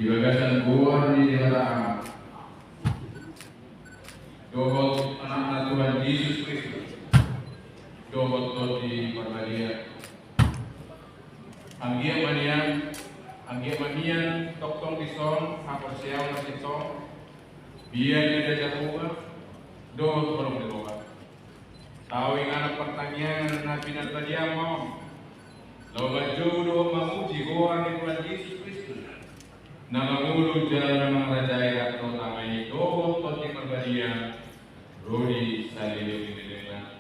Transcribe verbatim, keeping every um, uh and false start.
Di bagasan goar ni Debata Ama dohot Anakna Tuhan Jesus Kristus dohot Tondi Parbadia. Anggiat ma nian, anggiat ma nian tongtong dison haporseaon na sintong, biar di Jahowa dohot holong ni roha. Tau inganan partangiangan na pinarbadiaon, laho manjou dohot mamuji goar ni Tuhan Jesus Kristus, na mangolu jala na mangarajai rantau tama i dohot Tondi Parbadia, ro di saleleng ni lelengna.